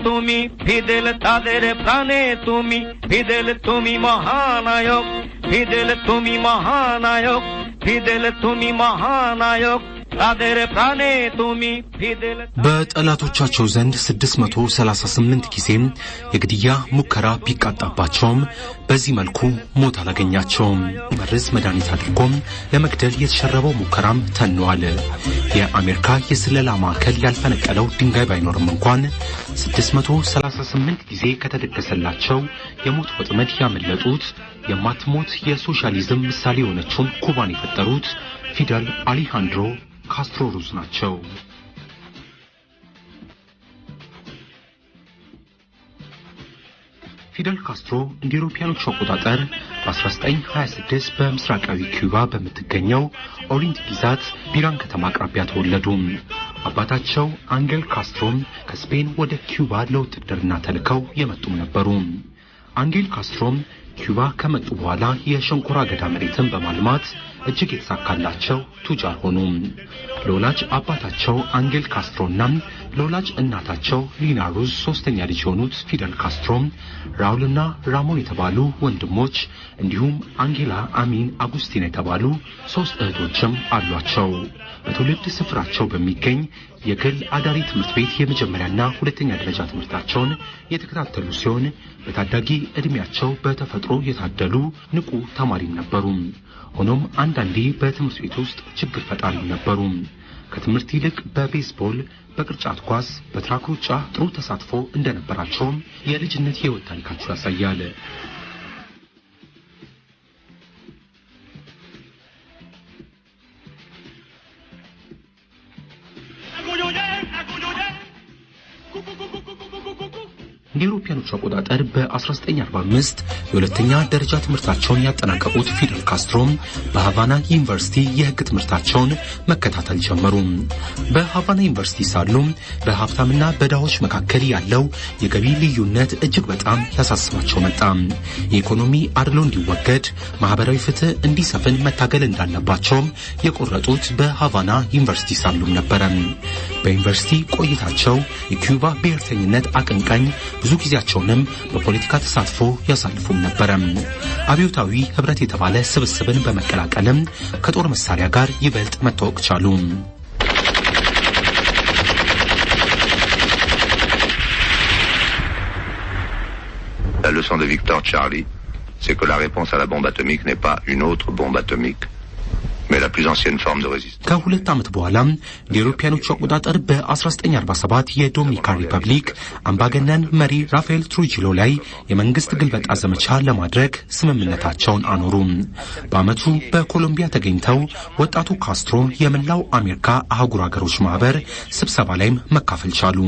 তুমি ফিদেল তাদের প্রাণে, তুমি ফিদেল, তুমি মহানায়ক, ফিদেল তুমি মহানায়ক, ফিদেল তুমি মহানায়ক, তাদের প্রাণে তুমি ফিদেল। በጠላቶቻቸው ዘንድ 638 ጊዜም የግድያ ሙከራ ቢቃጣባቸውም በዚህ መልኩ ሞት አላገኛቸውም። መርዝ መድኃኒት አድርጎም ለመግደል የተሸረበው ሙከራም ተኗል። የአሜሪካ የስለላ ማዕከል ያልፈነቀለው ድንጋይ ባይኖርም እንኳን 638 ጊዜ ከተደገሰላቸው የሞት ወጥመድ ያመለጡት፣ የማትሞት የሶሻሊዝም ምሳሌ የሆነችውን ኩባን የፈጠሩት ፊደል አሊሃንድሮ ካስትሮ ሩዝ ናቸው። ፊደል ካስትሮ እንደ አውሮፓውያኖቹ አቆጣጠር በ1926 በምስራቃዊ ኩባ በምትገኘው ኦሪንት ግዛት ቢራን ከተማ አቅራቢያ ተወለዱ። አባታቸው አንጌል ካስትሮም ከስፔን ወደ ኩባ ለውትድርና ተልከው የመጡም ነበሩ። አንጌል ካስትሮም ኩባ ከመጡ በኋላ የሸንኮራ አገዳ መሬትን በማልማት እጅግ የተሳካላቸው ቱጃር ሆኑ። ለወላጅ አባታቸው አንጌል ካስትሮና ለወላጅ እናታቸው ሊና ሩዝ ሶስተኛ ልጅ የሆኑት ፊደል ካስትሮም ራውልና ራሞን የተባሉ ወንድሞች እንዲሁም አንጌላ፣ አሚን፣ አጉስቲን የተባሉ ሶስት እህቶችም አሏቸው። በትውልድ ስፍራቸው በሚገኝ የግል አዳሪ ትምህርት ቤት የመጀመሪያና ሁለተኛ ደረጃ ትምህርታቸውን የተከታተሉ ሲሆን በታዳጊ ዕድሜያቸው በተፈጥሮ የታደሉ ንቁ ተማሪም ነበሩ። ሆኖም አንዳንዴ በትምህርት ቤት ውስጥ ችግር ፈጣሪም ነበሩ። ከትምህርት ይልቅ በቤዝቦል፣ በቅርጫት ኳስ፣ በትራክ ሩጫ ጥሩ ተሳትፎ እንደነበራቸውም የልጅነት የሕይወት ታሪካቸው ያሳያል። እንደ አውሮፓውያኖቹ አቆጣጠር በ1945 የሁለተኛ ደረጃ ትምህርታቸውን ያጠናቀቁት ፊደል ካስትሮም በሃቫና ዩኒቨርሲቲ የሕግ ትምህርታቸውን መከታተል ጀመሩ። በሃቫና ዩኒቨርሲቲ ሳሉ በሀብታምና በድሃዎች መካከል ያለው የገቢ ልዩነት እጅግ በጣም ያሳስባቸው መጣ። የኢኮኖሚ አድሎ እንዲወገድ፣ ማህበራዊ ፍትህ እንዲሰፍን መታገል እንዳለባቸውም የቆረጡት በሃቫና ዩኒቨርሲቲ ሳሉም ነበረ። በዩኒቨርሲቲ ቆይታቸው የኪዩባ ብሔርተኝነት አቀንቃኝ፣ ብዙ ጊዜያቸውንም በፖለቲካ ተሳትፎ ያሳልፉም ነበረ። አብዮታዊ ህብረት የተባለ ስብስብን በመቀላቀልም ከጦር መሳሪያ ጋር ይበልጥ መታወቅ ቻሉ። La leçon de Victor Charlie, c'est que la réponse à la bombe atomique n'est pas une autre bombe atomique, mais la plus ancienne forme de résistance. ከሁለት ዓመት በኋላ እንደ አውሮፓውያኖቹ አቆጣጠር በ1947 የዶሚኒካን ሪፐብሊክ አምባገነን መሪ ራፋኤል ትሩጂሎ ላይ የመንግስት ግልበጣ ዘመቻ ለማድረግ ስምምነታቸውን አኖሩ። በዓመቱ በኮሎምቢያ ተገኝተው ወጣቱ ካስትሮ የመላው አሜሪካ አህጉር ሀገሮች ማህበር ስብሰባ ላይም መካፈል ቻሉ።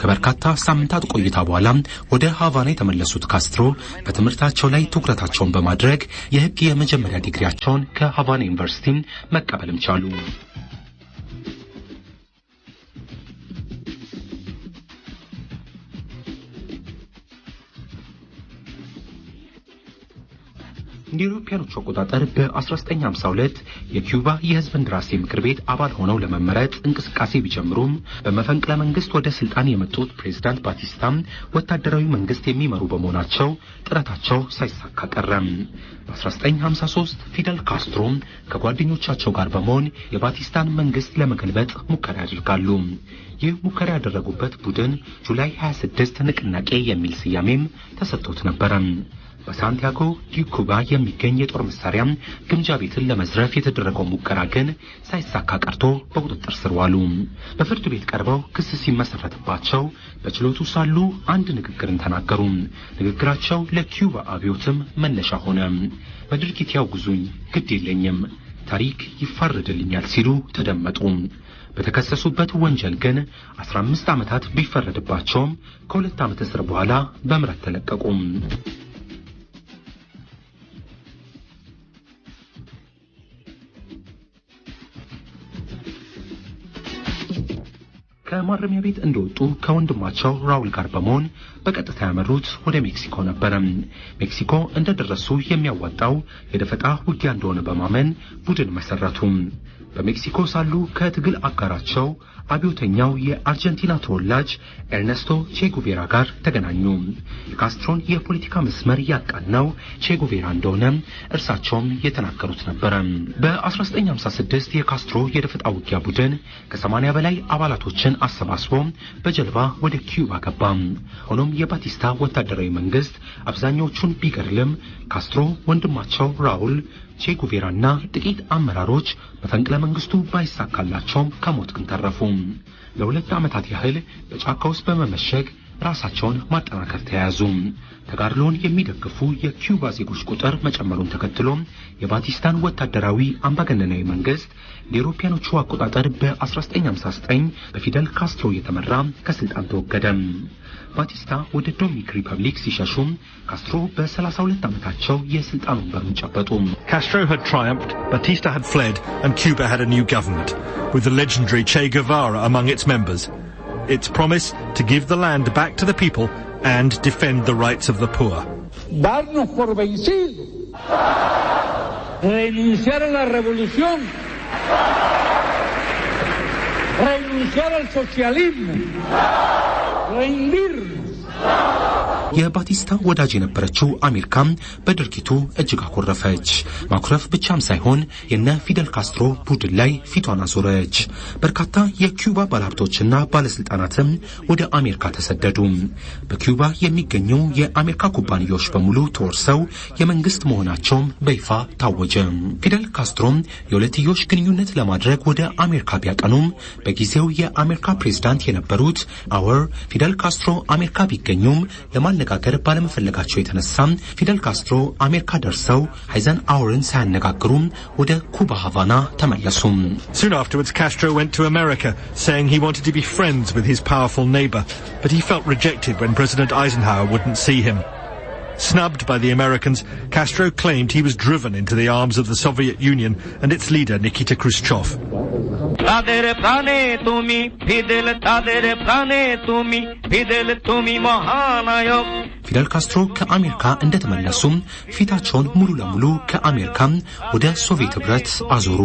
ከበርካታ ሳምንታት ቆይታ በኋላ ወደ ሃቫና የተመለሱት ካስትሮ በትምህርታቸው ላይ ትኩረታቸውን በማድረግ የህግ የመጀመሪያ ዲግሪያቸውን ከሃቫና ዩኒቨርሲቲ መቀበልም ቻሉ። እንደ አውሮፓውያኖቹ አቆጣጠር በ1952 የኪዩባ የህዝብ እንደራሴ ምክር ቤት አባል ሆነው ለመመረጥ እንቅስቃሴ ቢጀምሩም በመፈንቅለ መንግስት ወደ ስልጣን የመጡት ፕሬዝዳንት ባቲስታም ወታደራዊ መንግስት የሚመሩ በመሆናቸው ጥረታቸው ሳይሳካ ቀረም። በ1953 ፊደል ካስትሮም ከጓደኞቻቸው ጋር በመሆን የባቲስታን መንግስት ለመገልበጥ ሙከራ ያደርጋሉ። ይህ ሙከራ ያደረጉበት ቡድን ጁላይ 26 ንቅናቄ የሚል ስያሜም ተሰጥቶት ነበረ። በሳንቲያጎ ዲ ኩባ የሚገኝ የጦር መሳሪያ ግምጃ ቤትን ለመዝረፍ የተደረገው ሙከራ ግን ሳይሳካ ቀርቶ በቁጥጥር ስር ዋሉ። በፍርድ ቤት ቀርበው ክስ ሲመሰረትባቸው በችሎቱ ሳሉ አንድ ንግግርን ተናገሩ። ንግግራቸው ለኪዩባ አብዮትም መነሻ ሆነ። በድርጊት ያውግዙኝ፣ ግድ የለኝም፣ ታሪክ ይፋረድልኛል ሲሉ ተደመጡ። በተከሰሱበት ወንጀል ግን 15 ዓመታት ቢፈረድባቸውም ከሁለት ዓመት እስር በኋላ በምህረት ተለቀቁ። ከማረሚያ ቤት እንደወጡ ከወንድማቸው ራውል ጋር በመሆን በቀጥታ ያመሩት ወደ ሜክሲኮ ነበረ። ሜክሲኮ እንደደረሱ የሚያዋጣው የደፈጣ ውጊያ እንደሆነ በማመን ቡድን መሰረቱ። በሜክሲኮ ሳሉ ከትግል አጋራቸው አብዮተኛው የአርጀንቲና ተወላጅ ኤርነስቶ ቼጉቬራ ጋር ተገናኙ። የካስትሮን የፖለቲካ መስመር ያቃናው ቼጉቬራ እንደሆነ እርሳቸውም የተናገሩት ነበረ። በ1956 የካስትሮ የደፈጣ ውጊያ ቡድን ከ80 በላይ አባላቶችን አሰባስቦ በጀልባ ወደ ኪዩባ ገባ። ሆኖም የባቲስታ ወታደራዊ መንግስት አብዛኛዎቹን ቢገድልም ካስትሮ፣ ወንድማቸው ራውል፣ ቼጉቬራና ጥቂት አመራሮች መፈንቅለ መንግስቱ ባይሳካላቸውም ከሞት ግን ተረፉ። ለ2 ዓመታት ያህል በጫካ ውስጥ በመመሸግ ራሳቸውን ማጠናከር ተያያዙ። ተጋድሎን የሚደግፉ የኪዩባ ዜጎች ቁጥር መጨመሩን ተከትሎ የባቲስታን ወታደራዊ አምባገነናዊ መንግስት ለአውሮፓውያኖቹ አቆጣጠር በ1959 በፊደል ካስትሮ የተመራ ከስልጣን ተወገደ። ባቲስታ ወደ ዶሚኒክ ሪፐብሊክ ሲሸሹ ካስትሮ በ32 ዓመታቸው የስልጣን ወንበሩን ጨበጡ። Castro had triumphed, Batista had fled, and Cuba had a new government, with the legendary Che Guevara among its members. Its promise to give the land back to the people and defend the rights of the poor. Darnos por vencidos, renunciar a la revolución, renunciar al socialismo, rendirnos. የባቲስታ ወዳጅ የነበረችው አሜሪካም በድርጊቱ እጅግ አኮረፈች። ማኩረፍ ብቻም ሳይሆን የነ ፊደል ካስትሮ ቡድን ላይ ፊቷን አዞረች። በርካታ የኪዩባ ባለሀብቶችና ባለስልጣናትም ወደ አሜሪካ ተሰደዱ። በኪዩባ የሚገኙ የአሜሪካ ኩባንያዎች በሙሉ ተወርሰው የመንግስት መሆናቸውም በይፋ ታወጀ። ፊደል ካስትሮም የሁለትዮሽ ግንኙነት ለማድረግ ወደ አሜሪካ ቢያቀኑም በጊዜው የአሜሪካ ፕሬዝዳንት የነበሩት አወር ፊደል ካስትሮ አሜሪካ ቢገኙም ለማነጋገር ባለመፈለጋቸው የተነሳ ፊደል ካስትሮ አሜሪካ ደርሰው አይዘንሃወርን ሳያነጋግሩ ወደ ኩባ ሃቫና ተመለሱ። Soon afterwards, Castro went to America, saying he wanted to be friends with his powerful neighbor, but he felt rejected when President Eisenhower wouldn't see him. Snubbed by the Americans, Castro claimed he was driven into the arms of the Soviet Union and its leader, Nikita Khrushchev. তাদের প্রাণে তুমি ফিদেল, তাদের প্রাণে তুমি ফিদেল, তুমি মহানায়ক। ፊደል ካስትሮ ከአሜሪካ እንደተመለሱም ፊታቸውን ሙሉ ለሙሉ ከአሜሪካ ወደ ሶቪየት ህብረት አዞሩ።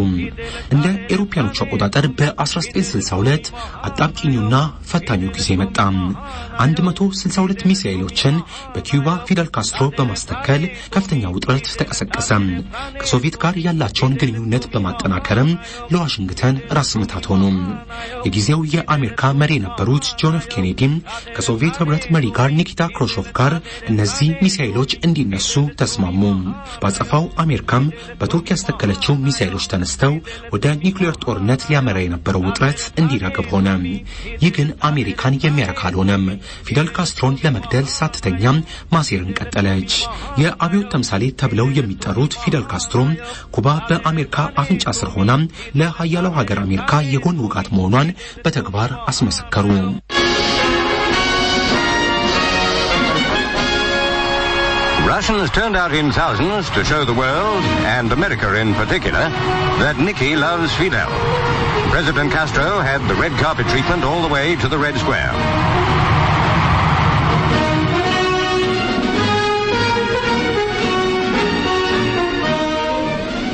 እንደ ኤሮፓያኖቹ አቆጣጠር በ1962 አጣብቂኙና ፈታኙ ጊዜ መጣ። 162 ሚሳኤሎችን በኪዩባ ፊደል ካስትሮ በማስተከል ከፍተኛ ውጥረት ተቀሰቀሰ። ከሶቪየት ጋር ያላቸውን ግንኙነት በማጠናከርም ለዋሽንግተን ራስ ምታት ሆኑ። የጊዜው የአሜሪካ መሪ የነበሩት ጆን ኤፍ ኬኔዲ ከሶቪየት ህብረት መሪ ጋር ኒኪታ ክሮሾቭ ጋር እነዚህ ሚሳኤሎች እንዲነሱ ተስማሙ። ባጸፋው አሜሪካም በቱርክ ያስተከለችው ሚሳኤሎች ተነስተው ወደ ኒውክሌር ጦርነት ሊያመራ የነበረው ውጥረት እንዲረግብ ሆነ። ይህ ግን አሜሪካን የሚያረካ አልሆነም። ፊደል ካስትሮን ለመግደል ሳትተኛም ማሴርን ቀጠለች። የአብዮት ተምሳሌት ተብለው የሚጠሩት ፊደል ካስትሮ ኩባ በአሜሪካ አፍንጫ ስር ሆና ለሀያለው ሀገር አሜሪካ የጎን ውጋት መሆኗን በተግባር አስመሰከሩ። Russians turned out in thousands to show the world, and America in particular, that Nicky loves Fidel. President Castro had the red carpet treatment all the way to the Red Square.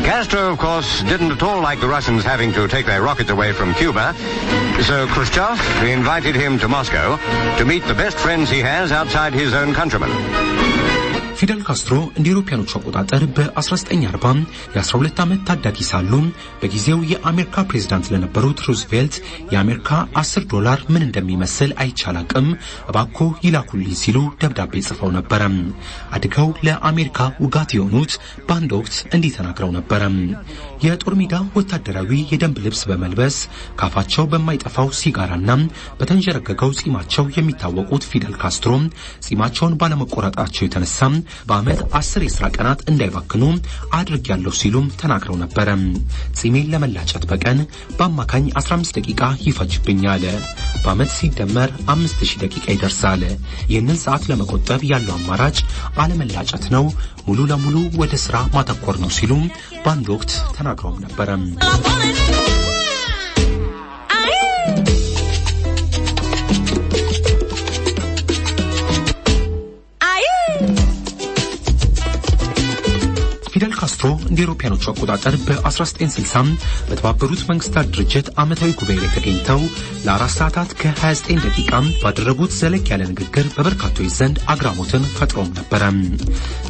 Castro, of course, didn't at all like the Russians having to take their rockets away from Cuba, so Khrushchev invited him to Moscow to meet the best friends he has outside his own countrymen. ፊደል ካስትሮ እንደ አውሮፓውያኖቹ አቆጣጠር በ1940 የ12 ዓመት ታዳጊ ሳሉ በጊዜው የአሜሪካ ፕሬዝዳንት ለነበሩት ሩዝቬልት የአሜሪካ 10 ዶላር ምን እንደሚመስል አይቻላቅም፣ እባክዎ ይላኩልኝ ሲሉ ደብዳቤ ጽፈው ነበረ። አድገው ለአሜሪካ ውጋት የሆኑት በአንድ ወቅት እንዲህ ተናግረው ነበረ። የጦር ሜዳ ወታደራዊ የደንብ ልብስ በመልበስ ካፋቸው በማይጠፋው ሲጋራና በተንዠረገገው ጺማቸው የሚታወቁት ፊደል ካስትሮ ጺማቸውን ባለመቆረጣቸው የተነሳ በአመት 10 የስራ ቀናት እንዳይባክኑ አድርጌያለሁ ሲሉም ተናግረው ነበረ። ጺሜን ለመላጨት በቀን በአማካኝ 15 ደቂቃ ይፈጅብኛል። በአመት ሲደመር 5000 ደቂቃ ይደርሳል። ይህንን ሰዓት ለመቆጠብ ያለው አማራጭ አለመላጨት ነው፣ ሙሉ ለሙሉ ወደ ስራ ማተኮር ነው ሲሉ በአንድ ወቅት ተናግረው ነበረ። ፊደል ካስትሮ ካስትሮ እንደ አውሮፓውያኖቹ አቆጣጠር በ1960 በተባበሩት መንግስታት ድርጅት ዓመታዊ ጉባኤ ላይ ተገኝተው ለ4 ሰዓታት ከ29 ደቂቃ ባደረጉት ዘለግ ያለ ንግግር በበርካቶች ዘንድ አግራሞትን ፈጥሮም ነበረ።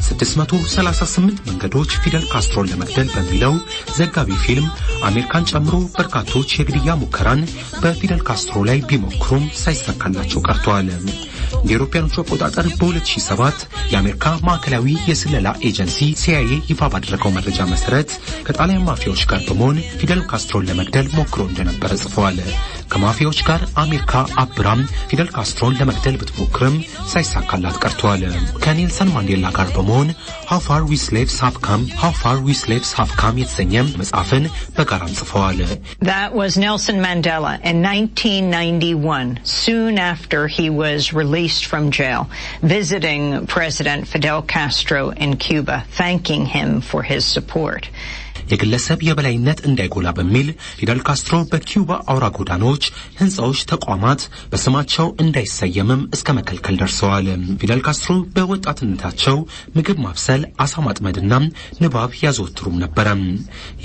638 መንገዶች ፊደል ካስትሮን ለመግደል በሚለው ዘጋቢ ፊልም አሜሪካን ጨምሮ በርካቶች የግድያ ሙከራን በፊደል ካስትሮ ላይ ቢሞክሩም ሳይሳካላቸው ቀርቷል። እንደ አውሮፓውያኖቹ አቆጣጠር በ2007 የአሜሪካ ማዕከላዊ የስለላ ኤጀንሲ ሲአይኤ ይፋ ባደረገው መረጃ መሰረት ከጣሊያን ማፊያዎች ጋር በመሆን ፊደል ካስትሮን ለመግደል ሞክሮ እንደነበረ ጽፈዋል። ከማፊያዎች ጋር አሜሪካ አብራም ፊደል ካስትሮን ለመግደል ብትሞክርም ሳይሳካላት ቀርቷል። ከኔልሰን ማንዴላ ጋር በመሆን How Far We Slaves Have Come, How Far We Slaves Have Come የተሰኘ መጽሐፍን በጋራም ጽፈዋል። That was Nelson Mandela in 1991, soon after he was released from jail, visiting President Fidel Castro in Cuba, thanking him for his support. የግለሰብ የበላይነት እንዳይጎላ በሚል ፊደል ካስትሮ በኪዩባ አውራ ጎዳናዎች፣ ህንፃዎች፣ ተቋማት በስማቸው እንዳይሰየምም እስከ መከልከል ደርሰዋል። ፊደል ካስትሮ በወጣትነታቸው ምግብ ማብሰል፣ አሳ ማጥመድና ንባብ ያዘወትሩም ነበረ።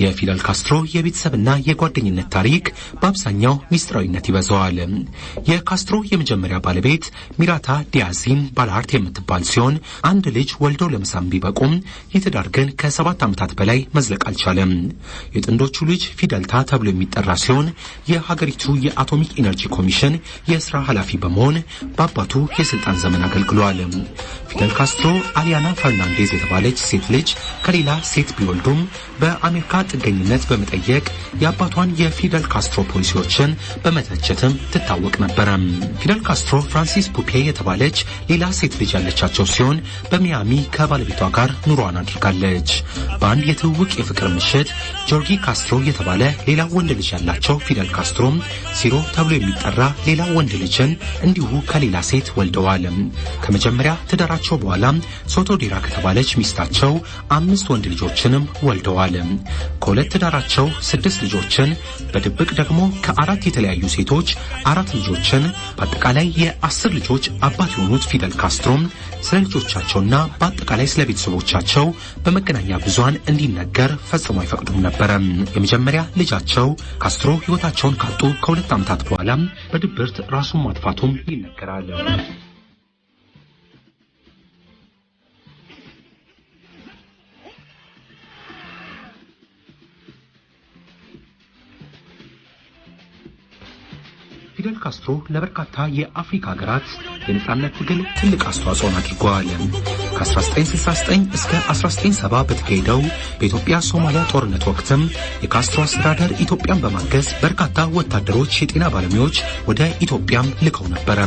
የፊደል ካስትሮ የቤተሰብና የጓደኝነት ታሪክ በአብዛኛው ሚስጥራዊነት ይበዛዋል። የካስትሮ የመጀመሪያ ባለቤት ሚራታ ዲያዚን ባልሃርት የምትባል ሲሆን አንድ ልጅ ወልደው ለመሳም ቢበቁም የትዳር ግን ከ7 ዓመታት በላይ መዝለቅ አልቻለም። የጥንዶቹ ልጅ ፊደልታ ተብሎ የሚጠራ ሲሆን የሀገሪቱ የአቶሚክ ኢነርጂ ኮሚሽን የስራ ኃላፊ በመሆን በአባቱ የስልጣን ዘመን አገልግሏል። ፊደል ካስትሮ አሊያና ፈርናንዴዝ የተባለች ሴት ልጅ ከሌላ ሴት ቢወልዱም በአሜሪካ ጥገኝነት በመጠየቅ የአባቷን የፊደል ካስትሮ ፖሊሲዎችን በመተቸትም ትታወቅ ነበረ። ፊደል ካስትሮ ፍራንሲስ ፑፔ የተባለች ሌላ ሴት ልጅ ያለቻቸው ሲሆን በሚያሚ ከባለቤቷ ጋር ኑሯን አድርጋለች። በአንድ የትውውቅ የፍቅር ምሽት ጆርጊ ካስትሮ የተባለ ሌላ ወንድ ልጅ ያላቸው ፊደል ካስትሮ ሲሮ ተብሎ የሚጠራ ሌላ ወንድ ልጅን እንዲሁ ከሌላ ሴት ወልደዋል። ከመጀመሪያ ትዳራቸው በኋላ ሶቶዴራ ከተባለች ሚስታቸው 5 ወንድ ልጆችንም ወልደዋል። ከሁለት ትዳራቸው 6 ልጆችን፣ በድብቅ ደግሞ ከ4 የተለያዩ ሴቶች 4 ልጆችን፣ በአጠቃላይ የ10 ልጆች አባት የሆኑት ፊደል ካስትሮ ስለ ልጆቻቸውና በአጠቃላይ ስለ ቤተሰቦቻቸው በመገናኛ ብዙሃን እንዲነገር ፈጽሞ አይፈቅዱም ነበር። የመጀመሪያ ልጃቸው ካስትሮ ህይወታቸውን ካጡ ከ2 ዓመታት በኋላ በድብርት ራሱን ማጥፋቱም ይነገራል። ፊደል ካስትሮ ለበርካታ የአፍሪካ ሀገራት የነጻነት ትግል ትልቅ አስተዋጽኦን አድርገዋል። ከ1969 እስከ 1970 በተካሄደው በኢትዮጵያ ሶማሊያ ጦርነት ወቅትም የካስትሮ አስተዳደር ኢትዮጵያን በማገዝ በርካታ ወታደሮች፣ የጤና ባለሙያዎች ወደ ኢትዮጵያም ልከው ነበር።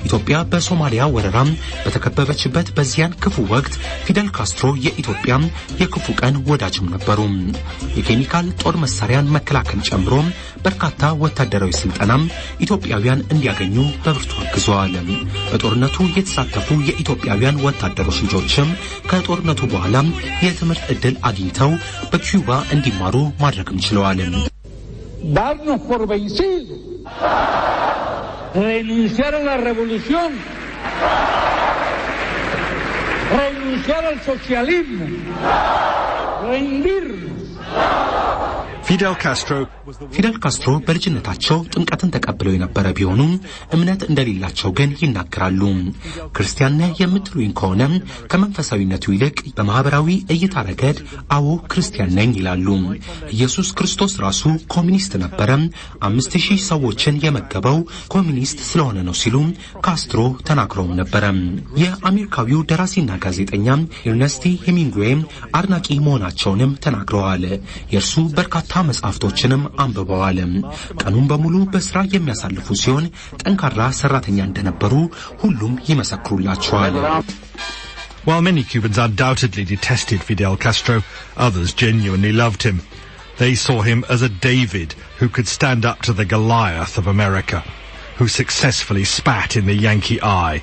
ኢትዮጵያ በሶማሊያ ወረራም በተከበበችበት በዚያን ክፉ ወቅት ፊደል ካስትሮ የኢትዮጵያም የክፉ ቀን ወዳጅም ነበሩ። የኬሚካል ጦር መሳሪያን መከላከል ጨምሮ በርካታ ወታደራዊ ስልጠናም ኢትዮጵያውያን እንዲያገኙ በብርቱ አግዘዋል። በጦርነቱ የተሳተፉ የኢትዮጵያውያን ወታደሮች ልጆችም ከጦርነቱ በኋላ የትምህርት ዕድል አግኝተው በኪዩባ እንዲማሩ ማድረግም ችለዋል። Darnos por vencidos, renunciar a la revolución, renunciar al socialismo, rendirnos. ፊደል ካስትሮ በልጅነታቸው ጥምቀትን ተቀብለው የነበረ ቢሆኑም እምነት እንደሌላቸው ግን ይናገራሉ። ክርስቲያን ነህ የምትሉኝ ከሆነ ከመንፈሳዊነቱ ይልቅ በማህበራዊ እይታ ረገድ አዎ ክርስቲያን ነኝ ይላሉ። ኢየሱስ ክርስቶስ ራሱ ኮሚኒስት ነበረ፣ 5000 ሰዎችን የመገበው ኮሚኒስት ስለሆነ ነው ሲሉ ካስትሮ ተናግረው ነበረ። የአሜሪካዊው ደራሲና ጋዜጠኛ ኤርነስት ሄሚንግዌይ አድናቂ መሆናቸውንም ተናግረዋል። የእርሱ በርካታ መጽሐፍቶችንም አንብበዋል። ቀኑን በሙሉ በስራ የሚያሳልፉ ሲሆን ጠንካራ ሰራተኛ እንደነበሩ ሁሉም ይመሰክሩላቸዋል። While many Cubans undoubtedly detested Fidel Castro, others genuinely loved him. They saw him as a David who could stand up to the Goliath of America, who successfully spat in the Yankee eye.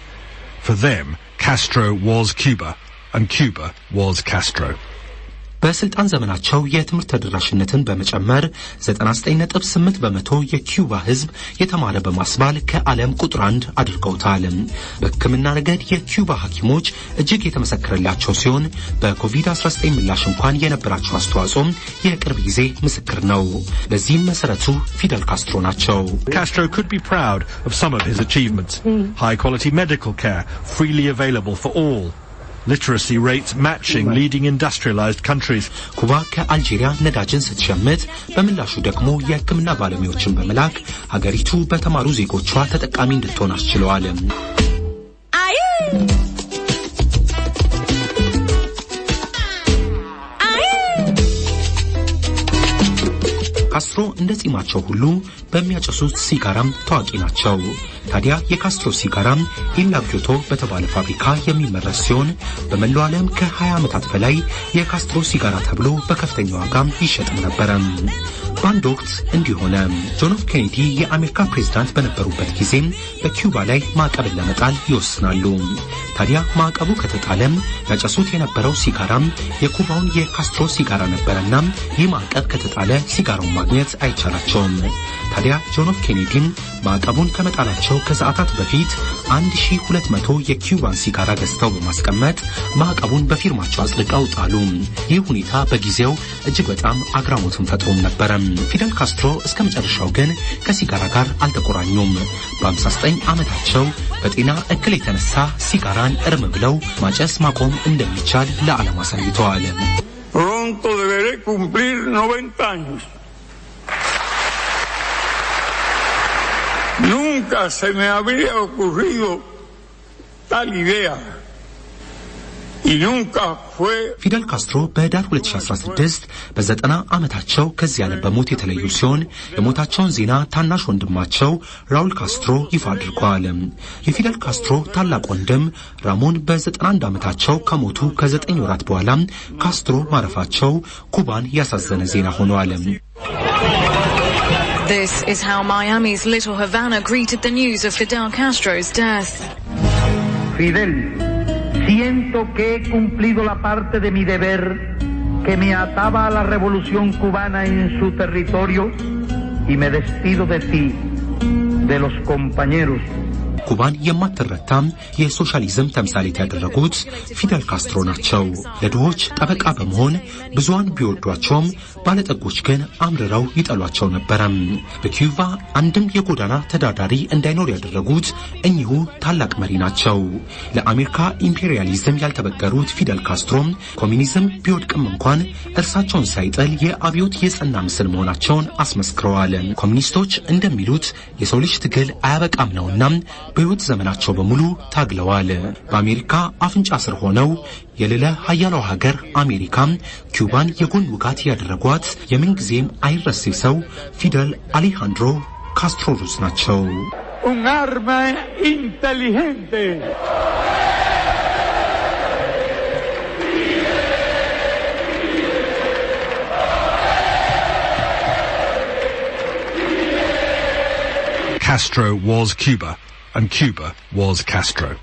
For them, Castro was Cuba, and Cuba was Castro. በስልጣን ዘመናቸው የትምህርት ተደራሽነትን በመጨመር 99.8% የኪዩባ ሕዝብ የተማረ በማስባል ከዓለም ቁጥር 1 አድርገውታል። በሕክምና ረገድ የኪዩባ ሐኪሞች እጅግ የተመሰከረላቸው ሲሆን በኮቪድ-19 ምላሽ እንኳን የነበራቸው አስተዋጽኦም የቅርብ ጊዜ ምስክር ነው። ለዚህም መሰረቱ ፊደል ካስትሮ ናቸው። Castro could be proud of some of his achievements. High quality medical care freely available for all. Literacy rates matching leading industrialized countries. ኩባ ከአልጄሪያ ነዳጅን ስትሸምት በምላሹ ደግሞ የሕክምና ባለሙያዎችን በመላክ ሀገሪቱ በተማሩ ዜጎቿ ተጠቃሚ እንድትሆን አስችለዋል። ካስትሮ እንደ ጺማቸው ሁሉ በሚያጨሱት ሲጋራም ታዋቂ ናቸው። ታዲያ የካስትሮ ሲጋራም ኢላጊዮቶ በተባለ ፋብሪካ የሚመረት ሲሆን በመላው ዓለም ከ20 ዓመታት በላይ የካስትሮ ሲጋራ ተብሎ በከፍተኛ ዋጋም ይሸጥም ነበረ። በአንድ ወቅት እንዲህ ሆነ። ጆን ኤፍ ኬኔዲ የአሜሪካ ፕሬዝዳንት በነበሩበት ጊዜም በኪዩባ ላይ ማዕቀብን ለመጣል ይወስናሉ። ታዲያ ማዕቀቡ ከተጣለም ያጨሱት የነበረው ሲጋራም የኩባውን የካስትሮ ሲጋራ ነበረና ይህ ማዕቀብ ከተጣለ ሲጋራውን ማግኘት አይቻላቸውም። ታዲያ ጆን ኤፍ ኬኔዲም ማዕቀቡን ከመጣላቸው ከሰዓታት በፊት 1200 የኪዩባን ሲጋራ ገዝተው በማስቀመጥ ማዕቀቡን በፊርማቸው አጽድቀው ጣሉ። ይህ ሁኔታ በጊዜው እጅግ በጣም አግራሞትን ፈጥሮም ነበረ። ፊደል ካስትሮ እስከ መጨረሻው ግን ከሲጋራ ጋር አልተቆራኙም። በ59 ዓመታቸው በጤና እክል የተነሳ ሲጋራን እርም ብለው ማጨስ ማቆም እንደሚቻል ለዓለም አሳይተዋል። Pronto deberé cumplir 90 años. Nunca se me habría ocurrido tal idea y nunca fue ፊደል ካስትሮ በህዳር 2016 በ90 ዓመታቸው ከዚህ ዓለም በሞት የተለዩ ሲሆን የሞታቸውን ዜና ታናሽ ወንድማቸው ራውል ካስትሮ ይፋ አድርገዋል። የፊደል ካስትሮ ታላቅ ወንድም ራሞን በ91 ዓመታቸው ከሞቱ ከ9 ወራት በኋላ ካስትሮ ማረፋቸው ኩባን ያሳዘነ ዜና ሆኗል። This is how Miami's Little Havana greeted the news of Fidel Castro's death. Fidel, siento que he cumplido la parte de mi deber que me ataba a la revolución cubana en su territorio y me despido de ti, de los compañeros. ኩባን የማትረታም የሶሻሊዝም ተምሳሌት ያደረጉት ፊደል ካስትሮ ናቸው። ለድሆች ጠበቃ በመሆን ብዙሃን ቢወዷቸውም ባለጠጎች ግን አምርረው ይጠሏቸው ነበረ። በኪዩባ አንድም የጎዳና ተዳዳሪ እንዳይኖር ያደረጉት እኚሁ ታላቅ መሪ ናቸው። ለአሜሪካ ኢምፔሪያሊዝም ያልተበገሩት ፊደል ካስትሮም ኮሚኒዝም ቢወድቅም እንኳን እርሳቸውን ሳይጥል የአብዮት የጸና ምስል መሆናቸውን አስመስክረዋል። ኮሚኒስቶች እንደሚሉት የሰው ልጅ ትግል አያበቃም ነውና በሕይወት ዘመናቸው በሙሉ ታግለዋል። በአሜሪካ አፍንጫ ስር ሆነው የልዕለ ሀያሏ ሀገር አሜሪካም ኪዩባን የጎን ውጋት ያደረጓት የምንጊዜም አይረሴ ሰው ፊደል አሌሃንድሮ ካስትሮ ሩዝ ናቸው። un arma inteligente. Castro was Cuba, and Cuba was Castro.